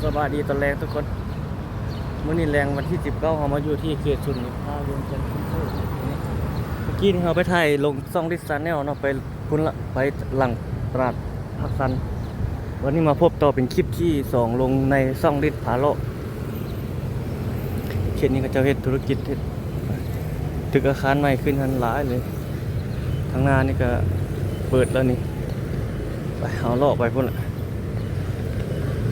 ສະບາຍດີຕອນແລງທຸກຄົນ. ມື້ນີ້ແລງວັນທີສິບເກົ້າ ເຮົາມາຢູ່ທີ່ເຂດສູນນິພາວຽງຈັນເຊັນເຕີ. ເມື່ອກີ້ນີ້ເຮົາໄປຖ່າຍລົງຊ່ອງລິດຊາແນວເນາະ ໄປພຸ້ນລະ ໄປຫຼັງຕະຫຼາດພາກຊັນ. ວັນນີ້ມາພົບຕໍ່ເປັນຄລິບທີສອງລົງໃນຊ່ອງລິດພາເລາະ. ເຂດນີ້ເຂົາເຈົ້າເຮັດທຸລະກິດ ເຮັດຕຶກອາຄານໃໝ່ຂຶ້ນຫັ້ນຫຼາຍເລີຍ. ທາງໜ້ານີ້ກະເປີດແລ້ວນີ້. ໄປ ເຮົາເລາະໄປພຸ້ນລະ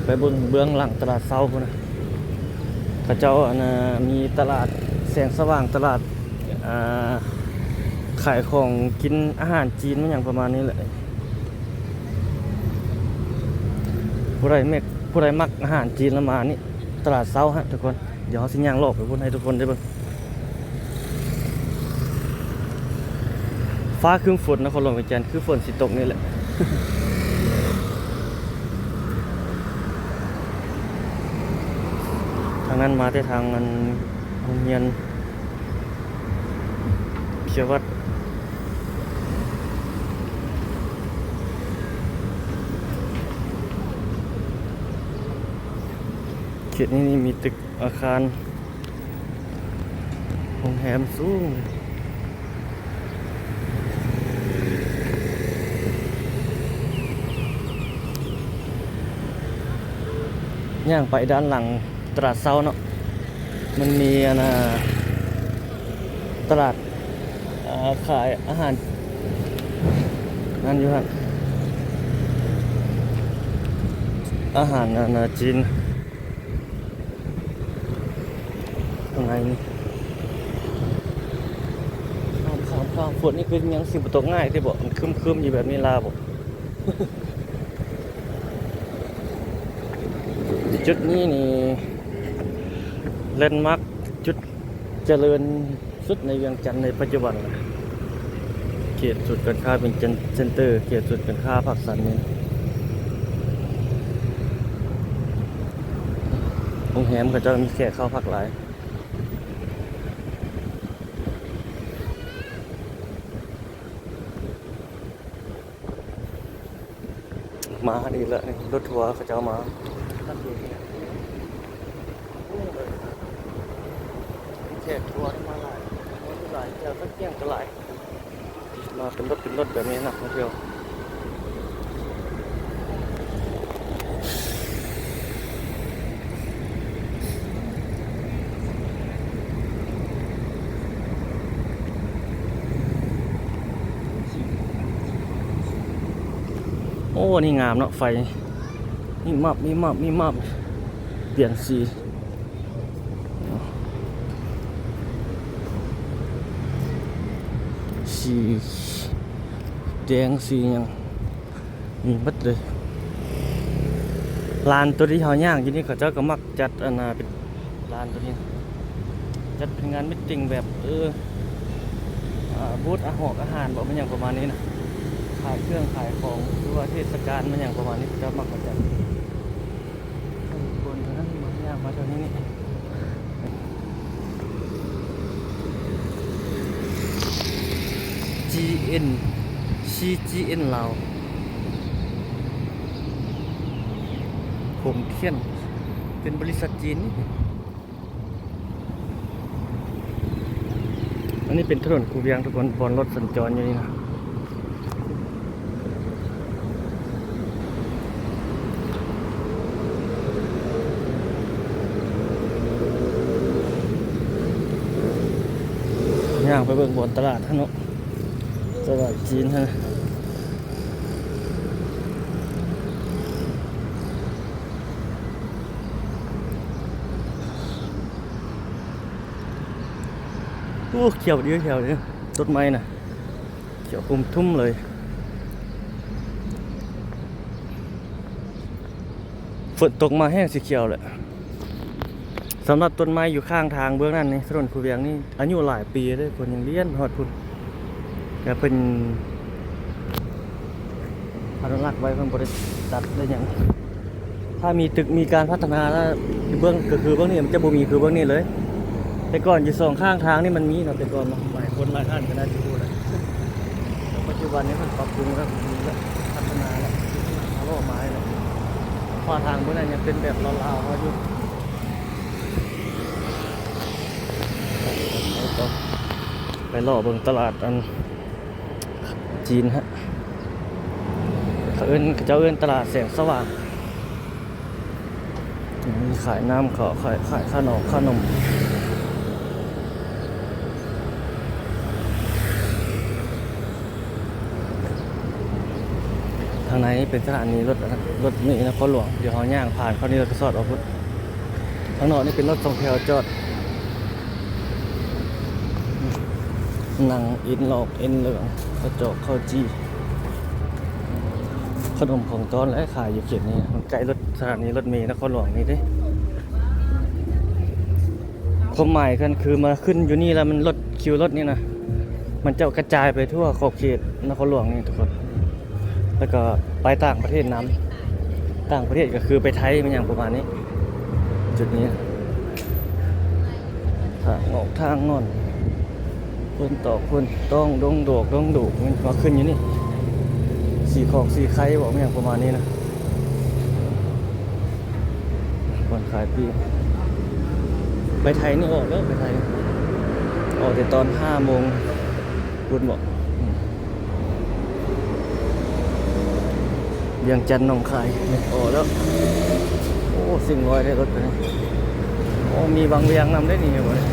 ໄປເບິ່ງເບື້ອງຫຼັງຕະຫຼາດເຊົ້າພຸ້ນນະ. ເຂົາເຈົ້າ ອັນນ່າ ມີຕະຫຼາດແສງສະຫວ່າງ ຕະຫຼາດ ອ່າ ຂາຍຂອງກິນ ອາຫານຈີນ ມາຫຍັງປະມານນີ້ແຫຼະ. ຜູ້ໃດມັກ ຜູ້ໃດມັກອາຫານຈີນລະມານີ້ ຕະຫຼາດເຊົ້າຮະທຸກຄົນ. ດຽວເຮົາຊິຍ່າງເລາະໄປພຸ້ນໃຫ້ທຸກຄົນໄດ້ເບິ່ງ. ຟ້າຄຶ້ມຝົນນະຄອນຫຼວງວຽງຈັນ ຄືຝົນຊິຕົກນີ້ແຫຼະ. ທາງນັ້ນມາແຕ່ທາງອັນໂຮງຮຽນເຂດວັດ. ເຂດນີ້ນີ້ມີຕຶກ ອາຄານໂຮງແຮມສູງ. ຍ່າງໄປດ້ານຫຼັງຕະຫຼາດເຊົ້າເນາະ ມັນມີອັນນ່າ ຕະຫຼາດ ເອີ ຂາຍອາຫານນັ້ນຢູ່ຫັ້ນ ອາຫານອັນນ່າ ຈີນ. ຂ້າງໃນນີ້ ຂ້າມ ຂ້າມ ຂ້າມ ຝົນນີ້ຄືຍັງຊິບໍ່ຕົກງ່າຍຕິບໍ? ມັນຄຶ້ມໆຢູ່ແບບນີ້ລາບໍ? ຈຸດນີ້ນີ້ ແລນມາກ ຈຸດຈະເລີນສຸດໃນວຽງຈັນໃນປັດຈຸບັນ. ເຂດສູນການຄ້າວຽງຈັນເຊັນເຕີ ເຂດສູນການຄ້າພາກຊັນນີ້ ໂຮງແຮມເຂົາເຈົ້າມີແຂກເຂົ້າພັກຫຼາຍ. ມາດີແລ້ວນີ້ ລົດທົວເຂົາເຈົ້າມາ. ແຂກທົວມາຫຼາຍ ຄົນຫຼາຍ ແຖວຕະກຽງກໍຫຼາຍ ມາເປັນລົດເປັນລົດແບບນີ້ນະ ມາທ່ຽວ. ໂອ້ ນີ້ງາມເນາະ ໄຟ ມີບມາບ ມີບມາບ ມີບມາບ ປ່ຽນສີ ສີແດງ ສີຫຍັງ ມີເບິດເລີຍ. ລານໂຕທີ່ເຮົາຍ່າງຢູ່ນີ້ ເຂົາເຈົ້າກໍມັກຈັດ ອັນນ່າ ເປັນລານໂຕນີ້ ຈັດເປັນງານມີດຕິງແບບ ເອີ ອາ ບູດອາຫອກອາຫານບໍ ແມ່ນຫຍັງປະມານນີ້ນະ ຂາຍເຄື່ອງຂາຍຂອງ ຫຼືວ່າເທດສະການ ແມ່ນຫຍັງປະມານນີ້ ເຂົາເຈົ້າມັກມາຈັດ. ຄົນເທົ່ານັ້ນມາ ຍ່າງມາເທົ່ານີ້ນີ້ ຈີເອັນ ຊີຈີເອັນ ລາວ ຂົງທຽນ ເປັນບໍລິສັດຈີນນີ້. ອັນນີ້ເປັນຖະໜົນຄູວຽງທຸກຄົນ ບ່ອນລົດສັນຈອນຢູ່ນີ້ນະ. ຍ່າງໄປເບິ່ງບ່ອນຕະຫຼາດຫັ້ນເນາະ ຕະຫຼາດຈີນຫັ້ນ. ໂອ້ ຂຽວດີ ຂຽວດີ ຕົ້ນໄມ້ນະ ຂຽວຄຸມທຸ້ມເລີຍ. ຝົນຕົກມາແຮງຊິຂຽວແຫຼະ. ສຳລັບຕົ້ນໄມ້ຢູ່ຂ້າງທາງເບື້ອງນັ້ນນີ້ ຖະໜົນຄູວຽງນີ້ອາຍຸຫຼາຍປີເດ້ ຄົນຍັງລຽນຮອດພຸ້ນ ແຕ່ເພິ່ນອະນຸລັກໄວ້ ເພິ່ນບໍ່ໄດ້ຕັດໄດ້ຫຍັງ. ຖ້າມີຕຶກ ມີການພັດທະນາແລ້ວ ເບື້ອງ ກໍຄືເບື້ອງນີ້ມັນຈະບໍ່ມີຄືເບື້ອງນີ້ເລີຍ. ແຕ່ກ່ອນຢູ່ສອງຂ້າງທາງນີ້ມັນມີເນາະ ແຕ່ກ່ອນເນາະ ຫຼາຍຄົນຫຼາຍທ່ານກໍໜ້າຈະຮູ້ແຫຼະ. ແຕ່ປັດຈຸບັນນີ້ເພິ່ນປັບປຸງແລ້ວ ດີແລ້ວ ພັດທະນາແລ້ວ ເລາະມາແລ້ວ. ຂວາທາງເບິ່ງນັ້ນຍັງເປັນແບບລາວໆເຮົາຢູ່. ໄປເລາະເບິ່ງຕະຫຼາດອັນຈີນຮະ ເຂົາເອີ້ນ ເຂົາເຈົ້າເອີ້ນຕະຫຼາດແສງສະຫວ່າງ. ມີຂາຍນ້ຳ ເຂົາຂາຍ ຂາຍຂະໜອມ ຂະໜົມ. ທາງໃນເປັນສະຖານີລົດ ລົດເມນະຄອນຫຼວງ. ດຽວເຮົາຍ່າງຜ່ານເຂົ້ານີ້ແລ້ວກໍສອດອອກພຸ້ນ. ທາງນອກນີ້ເປັນລົດສອງແຖວຈອດ ໜັງເອັນຫຼອກ ເອັນເຫຼືອງ ກະຈອກ ເຂົ້າຈີ່ ຂະໜົມຂອງຕ້ອນ ແລະ ຂາຍຢູ່ເຂດນີ້. ມັນໃກ້ລົດ ສະຖານີລົດເມນະຄອນຫຼວງນີ້ເດ້. ຄວາມໝາຍຄື ຄືມາຂຶ້ນຢູ່ນີ້ແລ້ວ ມັນລົດ ຄິວລົດນີ້ນະ ມັນຈະກະຈາຍໄປທົ່ວຂອບເຂດນະຄອນຫຼວງນີ້ທຸກຄົນ ແລ້ວກໍໄປຕ່າງປະເທດນຳ. ຕ່າງປະເທດກໍຄືໄປໄທ ແມ່ນຫຍັງປະມານນີ້. ຈຸດນີ້ ທາງອອກທາງນອນ ເພິ່ນຕອກເພິ່ນຕ້ອງດົງໂດກດົງໂດກ ແມ່ນມາຂຶ້ນຢູ່ນີ້ ສີຂອງສີໄຄບໍ ແມ່ນຫຍັງປະມານນີ້ນະ. ບ່ອນຂາຍປີ້ ໄປໄທນີ້ອອກແລ້ວ ໄປໄທ ອອກແຕ່ຕອນຫ້າໂມງພຸ້ນບໍ. ວຽງຈັນ ໜອງຄາຍ ອອກແລ້ວ. ໂອ້ ເສັງລອຍເດ້ລົດໄປນີ້. ໂອ້ ມີວັງວຽງນຳເດ້ນີ້ ເຫັນບໍ່ນີ້.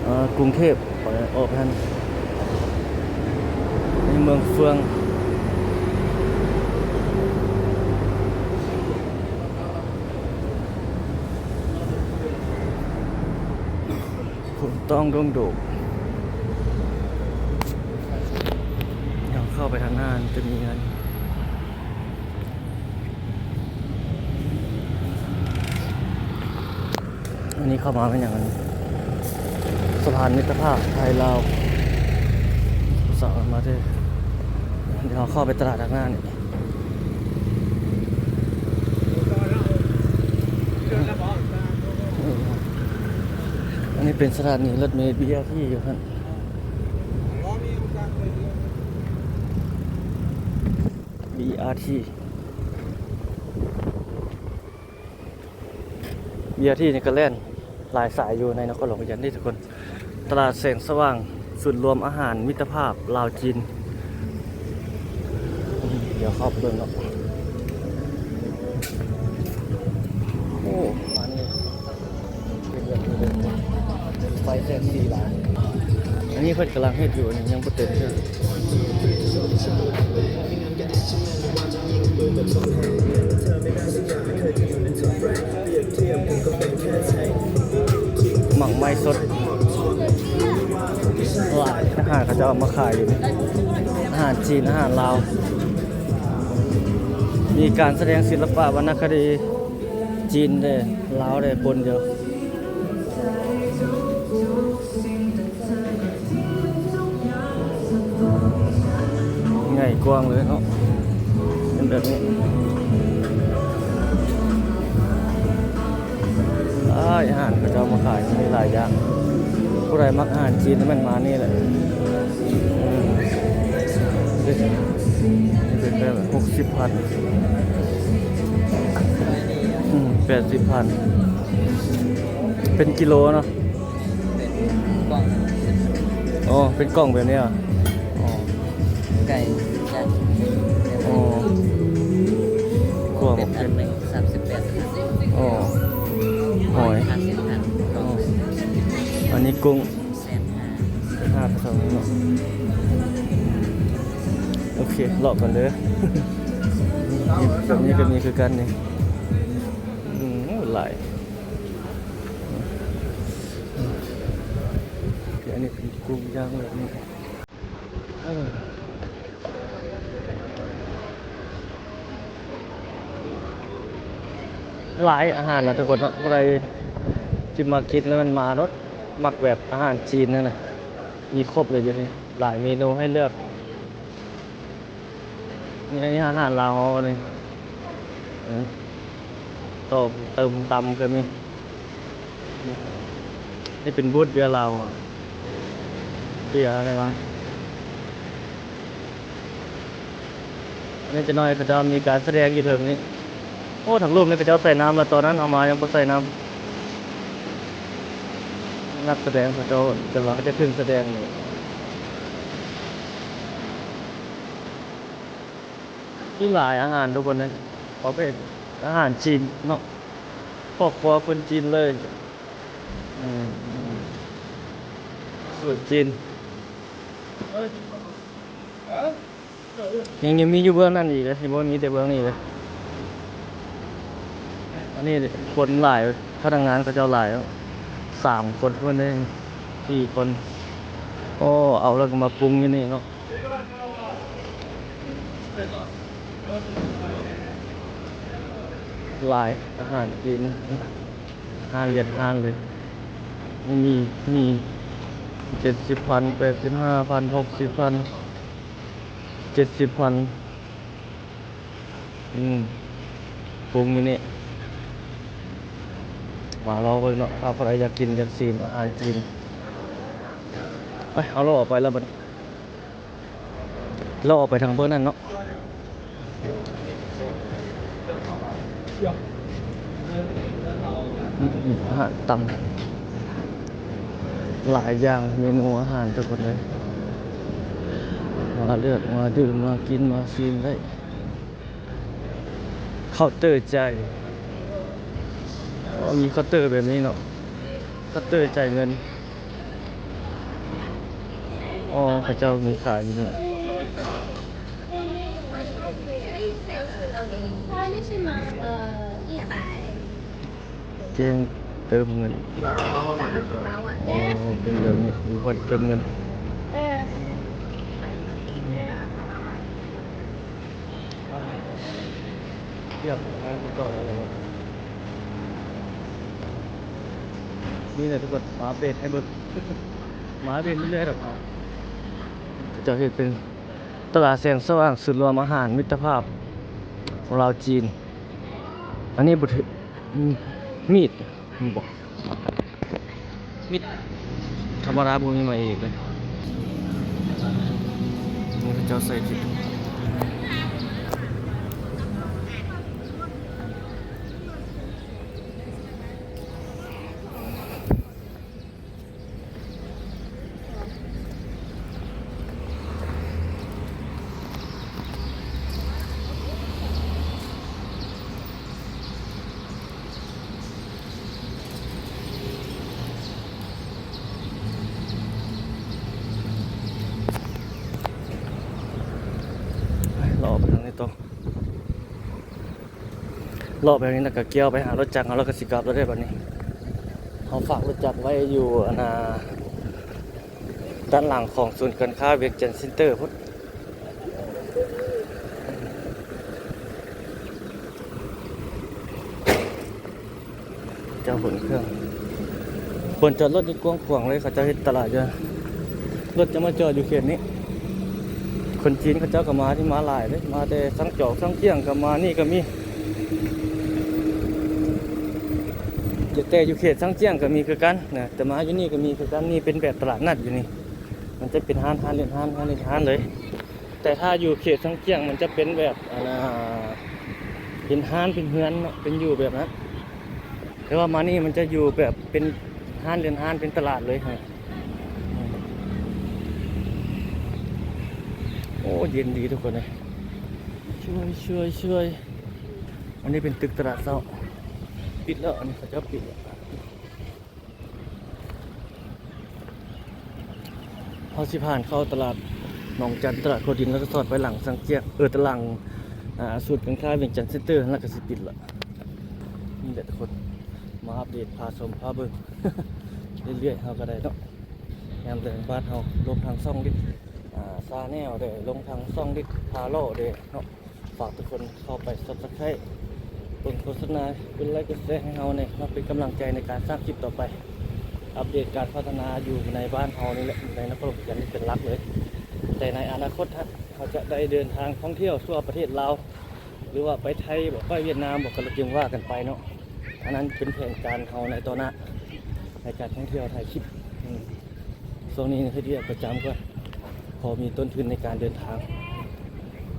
ເອີ ກຸງເທບ ອອກຫັ້ນ ໃນເມືອງເຟືອງ. ຜົນຕ້ອງດົງໂດກ. ເຮົາເຂົ້າໄປທາງໜ້າຈະມີອັນ ອັນນີ້ເຂົ້າມາແມ່ນຫຍັງອັນນີ້? ສະພານມິດຕະພາບໄທລາວ. ຜູ້ສາວມາເດ້. ດຽວເຮົາເຂົ້າໄປຕະຫຼາດທາງໜ້ານີ້. ອັນນີ້ເປັນສະຖານີລົດເມບີອາທີຢູ່ຫັ້ນ ບີອາທີ. ເບຍທີນີ້ກໍແລ່ນຫຼາຍສາຍຢູ່ໃນນະຄອນຫຼວງວຽງຈັນເດ້ທຸກຄົນ. ຕະຫຼາດແສງສະຫວ່າງ ສູນລວມອາຫານມິດຕະພາບລາວຈີນ. ດຽວເຂົ້າໄປເບິ່ງເນາະ. ໂອ້ ປານນີ້ ເປັນແບບນີ້ເລີຍ ໄຟແສນສີ່ບາດ. ອັນນີ້ເພິ່ນກຳລັງເຮັດຢູ່ ອັນນີ້ຍັງບໍ່ເຕັມເທື່ອ. ໝາກໄມ້ສົດຫຼາຍ ອາຫານເຂົາເຈົ້າເອົາມາຂາຍຢູ່ນີ້ ອາຫານຈີນ ອາຫານລາວ. ມີການສະແດງສິລະປະວັນນະຄະດີຈີນເດ້ ລາວເດ້ ປົນຢູ່. ໃຫຍ່ກວ້າງເລີຍເນາະ ເປັນແບບນີ້. ອາຫານເຂົາເຈົ້າມາຂາຍມີຫຼາຍຢ່າງ. ຜູ້ໃດມັກອາຫານຈີນແມ່ນມານີ້ແຫຼະ. ອືມ ເປັນແບບຫົກສິບພັນ ອືມ ແປດສິບພັນ ເປັນກິໂລເນາະ. ເປັນກ່ອງ ອໍ ເປັນກ່ອງແບບນີ້ຫວາ? ອໍ ໄກ່ ໄກ່ ອໍ ຂົ້ວໝາກເຜັດ ເປັນອັນໜຶ່ງສາມສິບແປດພັນ. ອໍ ຫອຍ ຫ້າສິບພັນ ອໍ ອັນນີ້ກຸ້ງ ແສນຫ້າ ຫ້າພັນເນາະ. ໂອເຄ ເລາະກ່ອນເດີ ແບບນີ້ກໍມີຄືກັນນີ້. ອືມ ໂອ້ ຫຼາຍ. ອັນນີ້ເປັນກຸ້ງຢ່າງແບບນີ້ ເອີ ຫຼາຍອາຫານນະທຸກຄົນເນາະ. ຜູ້ໃດຊິມາກິນແລ້ວມັນມາໂລດ ມັກແບບອາຫານຈີນຫັ້ນນະ ມີຄົບເລີຍຢູ່ນີ້ ຫຼາຍເມນູໃຫ້ເລືອກ. ນີ້ ອັນນີ້ອາຫານລາວເຮົານີ້ ເອີ ຕໍ່ເຕີມຕຳກໍມີ. ນີ້ເປັນບູດເບຍລາວ ເບຍອະໄລວະ? ນີ້ຈັກໜ້ອຍເຂົາເຈົ້າມີການສະແດງຢູ່ເທິງນີ້. ໂອ້ ທາງລຸ່ມນີ້ເຂົາເຈົ້າໃສ່ນ້ຳແລ້ວ, ຕອນນັ້ນເຮົາມາຍັງບໍ່ໃສ່ນ້ຳ. ນັກສະແດງເຂົາເຈົ້າກຳລັງຈະຂຶ້ນສະແດງນີ້. ມີຫຼາຍອາຫານທຸກຄົນເອີຍ, ປະເພດອາຫານຈີນເນາະ, ຄອບຄົວຄົນຈີນເລີຍ. ອືມ ສູດຈີນ ຍັງ ຍັງມີຢູ່ເບື້ອງນັ້ນອີກເດ້, ບໍ່ມີແຕ່ເບື້ອງນີ້ເດ້. ອັນນີ້ຄົນຫຼາຍ, ພະນັກງານເຂົາເຈົ້າຫຼາຍ, ສາມຄົນພຸ້ນເດ້, ສີ່ຄົນ. ໂອ້ ເອົາແລ້ວກໍມາປຸງຢູ່ນີ້ເນາະ. ຫຼາຍ ອາຫານຈີນ ຮ້ານວຽດນາມເລີຍ. ມີ ມີເຈັດສິບພັນ ແປດສິບຫ້າພັນ ຫົກສິບພັນ ເຈັດສິບພັນ. ອືມ ປຸງຢູ່ນີ້. ມາລອງເບິ່ງເນາະ, ຖ້າຜູ້ໃດຢາກກິນ ຢາກຊີມອາຫານຈີນ. ໄປ ເຮົາເລາະອອກໄປແລ້ວບັດ ເລາະອອກໄປທາງເບື້ອງນັ້ນເນາະ. ອືມ ອາຫານຕຳ ຫຼາຍຢ່າງ ເມນູອາຫານທຸກຄົນເອີຍ. ມາເລືອກ ມາດື່ມ ມາກິນ ມາຊີມໄດ້. ເຄົາເຕີຈ່າຍ, ໂອ້ ມີເຄົາເຕີແບບນີ້ເນາະ, ເຄົາເຕີຈ່າຍເງິນ. ອໍ ເຂົາເຈົ້າມີຂາຍຢູ່ນີ້. ແຈ້ງເຕີມເງິນ. ອໍ ເປັນແບບນີ້, ມີບ່ອນເຕີມເງິນ. ຮຽບຮ້ອຍ ຕິດຕໍ່ໄດ້ເລີຍ. ນີ້ແຫຼະທຸກຄົນ, ມາອັບເດດໃຫ້ເບິ່ງ, ມາອັບເດດເລື້ອຍໆດອກ. ເຂົາເຈົ້າເຮັດເປັນຕະຫຼາດແສງສະຫວ່າງ ສູນລວມອາຫານມິດຕະພາບລາວຈີນ. ອັນນີ້ບໍ່ຖືກ ອືມ ມີດ ມີດທຳມະດາ ບໍ່ມີມາອີກເລີຍ. ນີ້ເຂົາເຈົ້າໃສ່ຜິດ. ເລາະໄປທາງນີ້ຕໍ່. ເລາະໄປນີ້ ແລ້ວກໍກ່ຽວໄປຫາລົດຈັກເຮົາ ແລ້ວກໍຊິກັບແລ້ວເດ້ບັດນີ້. ເຮົາຝາກລົດຈັກໄວ້ຢູ່ ອັນນ່າ ດ້ານຫຼັງຂອງສູນການຄ້າວຽງຈັນເຊັນເຕີພຸ້ນ. ເຈົ້າຂົນເຄື່ອງ ບ່ອນຈອດລົດນີ້ກວ້າງຂວາງເລີຍ, ເຂົາເຈົ້າເຮັດຕະຫຼາດຢູ່. ລົດຈະມາຈອດຢູ່ເຂດນີ້. ຄົນຈີນເຂົາເຈົ້າກໍມາທີ່ ມາຫຼາຍເດ້, ມາແຕ່ຊາງຈອກຊາງຈຽງກໍມາ, ນີ້ກໍມີ. ແຕ່ຢູ່ເຂດຊາງຈຽງກໍມີຄືກັນນະ, ແຕ່ມາຢູ່ນີ້ກໍມີຄືກັນ. ນີ້ເປັນແບບຕະຫຼາດນັດຢູ່ນີ້, ມັນຈະເປັນຮ້ານ, ຮ້ານເລນຮ້ານ, ຮ້ານເລນຮ້ານເລີຍ. ແຕ່ຖ້າຢູ່ເຂດຊາງຈຽງ ມັນຈະເປັນແບບ ອັນນ່າ ເປັນຮ້ານ ເປັນເຮືອນເນາະ, ເປັນຢູ່ແບບນັ້ນ. ແຕ່ວ່າມານີ້ມັນຈະຢູ່ແບບເປັນຮ້ານເລນຮ້ານ ເປັນຕະຫຼາດເລີຍ. ໂອ້ ເຢັນດີທຸກຄົນເອີຍ. ຊ່ວຍ ຊ່ວຍ ຊ່ວຍ. ອັນນີ້ເປັນຕຶກຕະຫຼາດເຊົ້າ, ປິດແລ້ວ, ອັນນີ້ເຂົາເຈົ້າປິດແລ້ວ. ເຮົາຊິຜ່ານເຂົ້າຕະຫຼາດໜອງຈັນ, ຕະຫຼາດໂຄດິນ, ແລ້ວກໍສອດໄປຫຼັງຊາງຈຽງ, ເອີ ຕະຫຼາດ ອາ ສູນການຄ້າວຽງຈັນເຊັນເຕີ ແລ້ວກໍຊິປິດລະ. ນີ້ແຫຼະທຸກຄົນ, ມາອັບເດດ ພາຊົມ ພາເບິ່ງເລື້ອຍໆ ເຮົາກໍໄດ້ເນາະ. ຍາມແລງບ້ານເຮົາ ລົງທາງຊ່ອງດິດ ອາ ຊາແນວເດ້, ລົງທາງຊ່ອງດິດ ພາເລາະເດ້ເນາະ. ຝາກທຸກຄົນເຂົ້າໄປ Subscribe ເບິ່ງໂຄສະນາ, ກົດໄລກ໌ ກົດແຊໃຫ້ເຮົາແດ່ເນາະ, ເປັນກຳລັງໃຈໃນການສ້າງຄລິບຕໍ່ໄປ. ອັບເດດການພັດທະນາຢູ່ໃນບ້ານເຮົານີ້ແຫຼະ, ຢູ່ໃນນະຄອນຫຼວງວຽງຈັນນີ້ເປັນຫຼັກເລີຍ. ແຕ່ໃນອະນາຄົດ ເຮົາຈະໄດ້ເດີນທາງທ່ອງທ່ຽວທົ່ວປະເທດລາວ ຫຼືວ່າໄປໄທບໍ ໄປຫວຽດນາມບໍ ກໍລະຈຶ່ງວ່າກັນໄປເນາະ. ອັນນັ້ນເປັນແຜນການເຮົາໃນຕໍ່ໜ້າ ໃນການທ່ອງທ່ຽວ ຖ່າຍຄລິບ. ອືມ ຊ່ວງນີ້ເຮັດວຽກປະຈຳກ່ອນ ພໍມີຕົ້ນທຶນໃນການເດີນທາງ.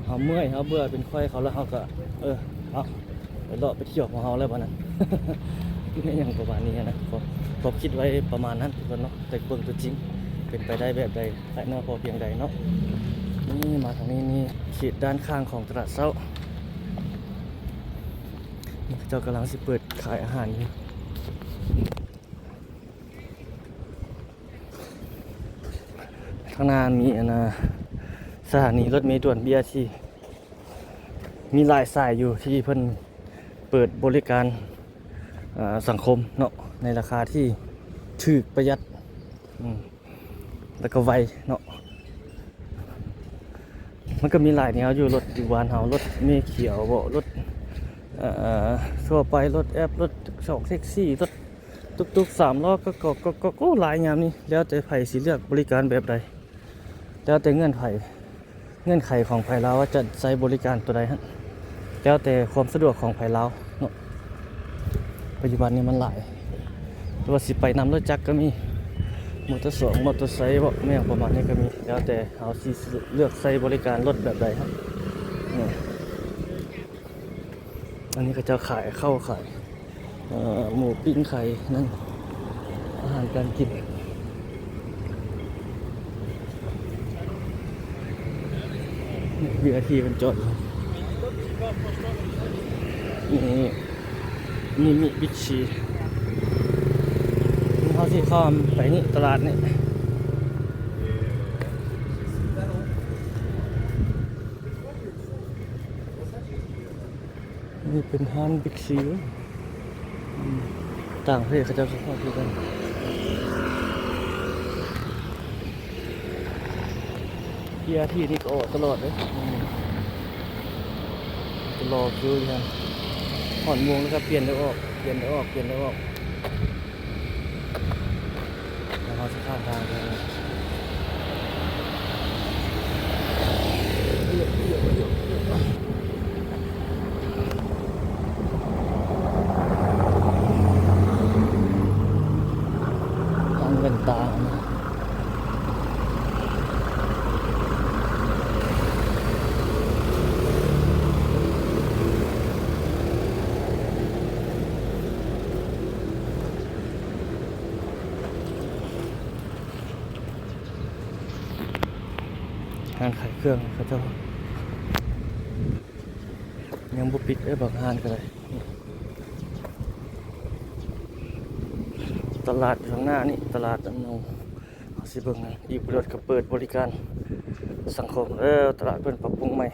ເຮົາເມື່ອຍ ເຮົາເບື່ອ ເປັນຂ້ອຍເຂົາແລ້ວ ເຮົາກໍ ເອີ ເອົາ ໄປເລາະໄປທ່ຽວຂອງເຮົາແລ້ວບາດນັ້ນ ແມ່ນຫຍັງປະມານນີ້ນະ. ຄວາມ ຄວາມຄິດໄວ້ປະມານນັ້ນທຸກຄົນເນາະ, ແຕ່ເບິ່ງຕົວຈິງເປັນໄປໄດ້ແບບໃດ ໃຫ້ໜ້ອຍພໍພຽງໃດເນາະ. ນີ້ ມາທາງນີ້ນີ້ ເຂດດ້ານຂ້າງຂອງຕະຫຼາດເຊົ້າ ນີ້ເຂົາເຈົ້າກຳລັງຊິເປີດຂາຍອາຫານຢູ່. ທາງໜ້າມີອັນນ່າ ສະຖານີລົດເມດ່ວນ ບີອາທີ ມີຫຼາຍສາຍຢູ່ທີ່ເພິ່ນເປີດບໍລິການ ເອີ ສັງຄົມເນາະ ໃນລາຄາທີ່ຖືກປະຢັດ ອືມ ແລ້ວກໍໄວເນາະ. ມັນກໍມີຫຼາຍແນວຢູ່ ລົດຢູ່ບ້ານເຮົາ ລົດເມຂຽວເບາະ ລົດ ເອີ ທົ່ວໄປ ລົດແອັບ ລົດສອງແທັກຊີ ລົດຕຸກໆ ສາມລໍ້ ກໍ ກໍ ກໍ ກໍ ໂອ້ ຫຼາຍຍາມນີ້ ແລ້ວແຕ່ໃຜຊິເລືອກບໍລິການແບບໃດ ແລ້ວແຕ່ເງື່ອນໄຂ ເງື່ອນໄຂຂອງໃຜລາວວ່າຈະໃຊ້ບໍລິການຕົວໃດຫັ້ນ ແລ້ວແຕ່ຄວາມສະດວກຂອງໃຜລາວເນາະ. ປັດຈຸບັນນີ້ມັນຫຼາຍ ຫຼືວ່າຊິໄປນຳລົດຈັກກໍມີ ມໍເຕີສອງ ມໍເຕີໄຊເບາະ ແມ່ນຫຍັງປະມານນີ້ກໍມີ ແລ້ວແຕ່ເຮົາຊິເລືອກໃຊ້ບໍລິການລົດແບບໃດຫັ້ນ. ອັນນີ້ເຂົາເຈົ້າຂາຍເຂົ້າຂາຍ ເອີ ໝູປີ້ງ ຂາຍນັ້ນ ອາຫານການກິນ. ບີອາທີເພິ່ນຈອດຢູ່ນີ້ ມີ ມີ ມີ ບິກຊີ ເຮົາຊິຂ້າມໄປນີ້ ຕະຫຼາດນີ້. ນີ້ເປັນຮ້ານບິກຊີ ອືມ ຕ່າງປະເທດເຂົາເຈົ້າກໍເຂົ້າຄືກັນ. ບີອາທີນີ້ກໍອອກຕະຫຼອດເດ້ ອືມ ກໍລໍຄິວຢູ່ຫັ້ນ ຮອດໂມງແລ້ວກໍປ່ຽນໄດ້ອອກ ປ່ຽນໄດ້ອອກ ປ່ຽນໄດ້ອອກ. ແລ້ວເຮົາຊິຂ້າມທາງໄປ ທາງເງິນຕາ. ຮ້ານຂາຍເຄື່ອງເຂົາເຈົ້າຍັງບໍ່ປິດເດ້ ບາງຮ້ານກໍໄດ້. ຕະຫຼາດຢູ່ທາງໜ້ານີ້ ຕະຫຼາດອັນ ເຮົາຊິເບິ່ງ ອີກບໍ່ດົນກໍເປີດບໍລິການສັງຄົມແລ້ວ. ຕະຫຼາດເພິ່ນປັບປຸງໃໝ່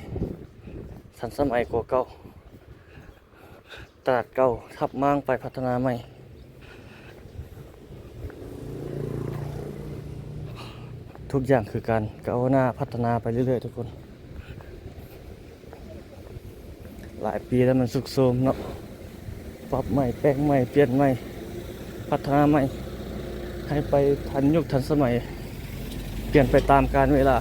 ທັນສະໄໝກວ່າເກົ່າ. ຕະຫຼາດເກົ່າທັບມ້າງໄປພັດທະນາໃໝ່ ທຸກຢ່າງຄືການກ້າວໜ້າພັດທະນາໄປເລື້ອຍໆ ທຸກຄົນ. ຫຼາຍປີແລ້ວມັນຊຸດໂຊມເນາະ ປັບໃໝ່ ແປງໃໝ່ ປ່ຽນໃໝ່ ພັດທະນາໃໝ່ ໃຫ້ໄປທັນຍຸກທັນສະໄໝ ປ່ຽນໄປຕາມການເວລາ.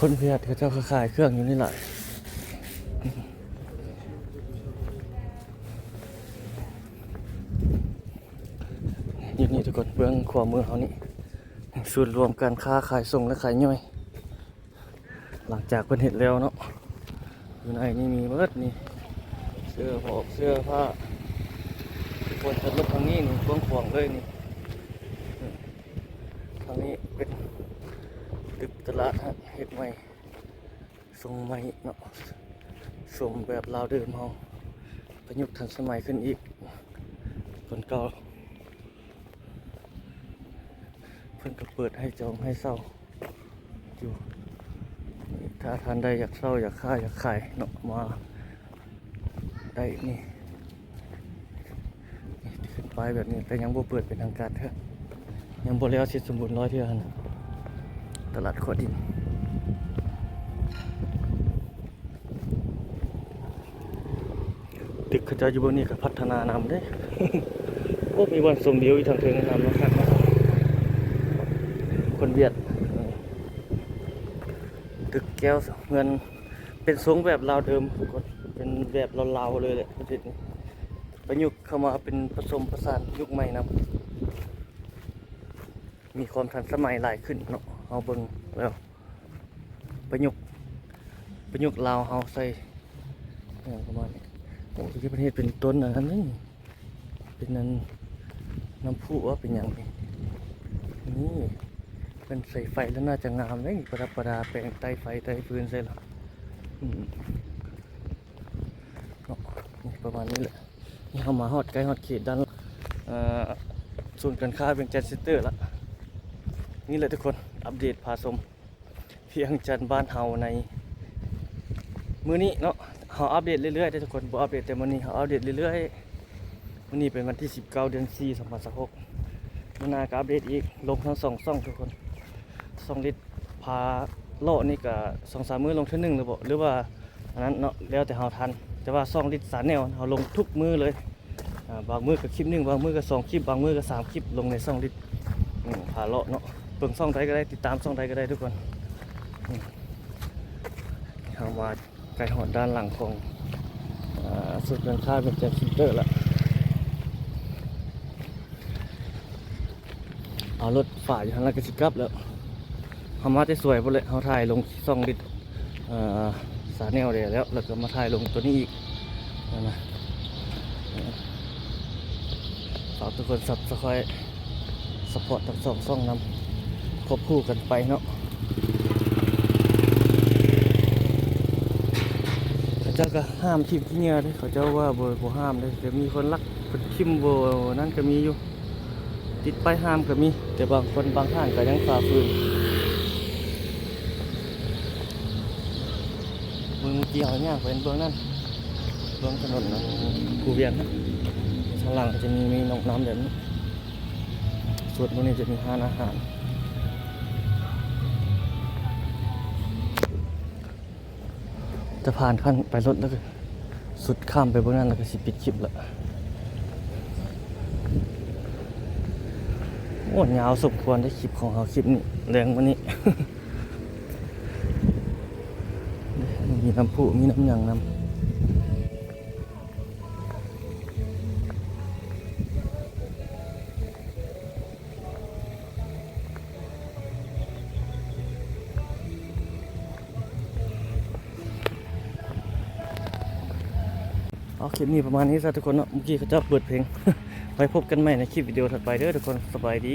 ຄົນຫວຽດເຂົາເຈົ້າກໍຂາຍເຄື່ອງຢູ່ນີ້ຫຼາຍ. ຢູ່ນີ້ທຸກຄົນ ເບື້ອງຂວາມືເຮົານີ້ ສູນລວມການຄ້າຂາຍສົ່ງ ແລະ ຂາຍຍ່ອຍ ຫຼັງຈາກເພິ່ນເຮັດແລ້ວເນາະ. ຢູ່ໃນນີ້ມີເບິດນີ້ ເສື້ອຜອກ ເສື້ອຜ້າ ທຸກຄົນ. ຈະລົດທາງນີ້ນີ້ ກວ້າງຂວາງເລີຍນີ້. ທາງນີ້ເປັນຕຶກຕະຫຼາດເຮັດໃໝ່ ຊົງໃໝ່ເນາະ ຊົງແບບລາວເດີມເຮົາ ປະຍຸກທັນສະໄໝຂຶ້ນອີກ. ຄົນເກົ່າເພິ່ນກໍເປີດໃຫ້ຈອງໃຫ້ເຊົ່າຢູ່ ຖ້າທ່ານໃດຢາກເຊົ່າ ຢາກຄ້າ ຢາກຂາຍເນາະ ມາໄດ້ນີ້. ນີ້ ຂຶ້ນປ້າຍແບບນີ້ ແຕ່ຍັງບໍ່ເປີດເປັນທາງການເທື່ອ ຍັງບໍ່ແລ້ວເສັດສົມບູນຮ້ອຍເທື່ອຫັ້ນນະ ຕະຫຼາດຂົວດິນ. ຕຶກເຂົາເຈົ້າຢູ່ເບື້ອງນີ້ກໍພັດທະນານຳເດ້. ໂອ້ ມີບ່ອນຊົມວິວຢູ່ທາງເທິງນຳເນາະ ຄັກເນາະ ຄົນຫວຽດ. ຕຶກແກ້ວເຮືອນເປັນຊົງແບບລາວເດີມທຸກຄົນ ເປັນແບບລາວໆເລີຍແຫຼະ ປະເທດນີ້ ປະຍຸກເຂົ້າມາເປັນປະສົມປະສານຍຸກໃໝ່ນຳ ມີຄວາມທັນສະໄໝຫຼາຍຂຶ້ນເນາະ ເຮົາເບິ່ງແລ້ວ ປະຍຸກ ປະຍຸກລາວເຮົາໃສ່ຫຍັງປະມານນີ້. ໂອ້ ທີ່ເພິ່ນເຮັດເປັນຕົ້ນອັນນັ້ນນີ້ ເປັນອັນນ້ຳພຸ ວ່າເປັນຫຍັງນີ້ ນີ້ ເພິ່ນໃສ່ໄຟແລ້ວໜ້າຈະງາມເດ້ ປະດັບປະດາ ແປງໄຕ້ໄຟໄຕ້ຟືນໃສ່ລະ ອືມ ເນາະ ນີ້ປະມານນີ້ແຫຼະ. ນີ້ເຮົາມາຮອດໃກ້ຮອດເຂດດ້ານ ເອີ ສູນການຄ້າວຽງຈັນເຊັນເຕີລະ. ນີ້ແຫຼະທຸກຄົນ ອັບເດດພາຊົມວຽງຈັນບ້ານເຮົາໃນມື້ນີ້ເນາະ. ເຮົາອັບເດດເລື້ອຍໆເດ້ທຸກຄົນ ບໍ່ອັບເດດແຕ່ມື້ນີ້ ເຮົາອັບເດດເລື້ອຍໆ. ມື້ນີ້ເປັນວັນທີສິບເກົ້າ ເດືອນສີ່ ສອງພັນຊາວຫົກ ມື້ໜ້າກໍອັບເດດອີກ ລົງທັງສອງຊ່ອງທຸກຄົນ. ສອງລິດ ພາເລາະນີ້ກະສອງສາມມື້ລົງເທື່ອໜຶ່ງຫຼືບໍ່ ຫຼືວ່າອັນນັ້ນເນາະ ແລ້ວແຕ່ເຮົາທັນ. ແຕ່ວ່າຊ່ອງລິດຊາແນວເຮົາລົງທຸກມື້ເລີຍ ອາ ບາງມື້ກະຄລິບໜຶ່ງ ບາງມື້ກະສອງຄລິບ ບາງມື້ກະສາມຄລິບ ລົງໃນຊ່ອງລິດ ອືມ ພາເລາະເນາະ. ເບິ່ງຊ່ອງໃດກະໄດ້ ຕິດຕາມຊ່ອງໃດກະໄດ້ທຸກຄົນ. ອືມ ເຮົາມາ ໃກ້ຮອດດ້ານຫຼັງຂອງ ອາ ສູນການຄ້າວຽງຈັນເຊັນເຕີລະ. ເອົາລົດຝາກຢູ່ຫັ້ນລະກະຊິກັບແລ້ວ. ເຮົາມາແຕ່ສວຍພຸ້ນແຫຼະ ເຮົາຖ່າຍລົງຊ່ອງລິດ ເອີ ຊາແນວແດ່ແລ້ວ ແລ້ວກະມາຖ່າຍລົງໂຕນີ້ອີກ ນັ້ນນະ. ຝາກທຸກຄົນຊັບສະໄຄຣບ໌ ຊັບພອດທັງສອງຊ່ອງນຳ ຄວບຄູ່ກັນໄປເນາະ. ເຂົາເຈົ້າກະຫ້າມຖິ້ມຂີ້ເຫຍື້ອເດ້ ເຂົາເຈົ້າວ່າບໍ່ ບໍ່ຫ້າມເດ້ ແຕ່ມີຄົນລັກເພິ່ນຖິ້ມບໍ່ນັ້ນກະມີຢູ່ ຕິດປ້າຍຫ້າມກະມີ ແຕ່ບາງຄົນບາງທ່ານກະຍັງຝ່າຝືນ. ເບິ່ງ ເມື່ອກີ້ເຮົາຍ່າງໄປເບື້ອງນັ້ນ ເບື້ອງຖະໜົນ ອາ ພູວຽງນະ ທາງຫຼັງກະຈະມີ ມີໜອງນ້ຳແບບນີ້. ສຸດມື້ນີ້ຈະມີຮ້ານອາຫານ ຈະຜ່ານຂັ້ນໄປລົດແລ້ວກະສຸດຂ້າມໄປເບື້ອງນັ້ນ ແລ້ວກະຊິປິດຄລິບລະ. ໂອ້ ຍາວສົມຄວນເດ້ຄລິບຂອງເຮົາ ຄລິບນີ້ ແລງມື້ນີ້ ມີນ້ຳພຸ ມີນ້ຳຫຍັງນຳ. ເອົາ ຄລິບນີ້ປະມານນີ້ຊະທຸກຄົນເນາະ ເມື່ອກີ້ເຂົາເຈົ້າເປີດເພງ. ໄວ້ພົບກັນໃໝ່ໃນຄລິບວິດີໂອຖັດໄປເດີທຸກຄົນ ສະບາຍດີ.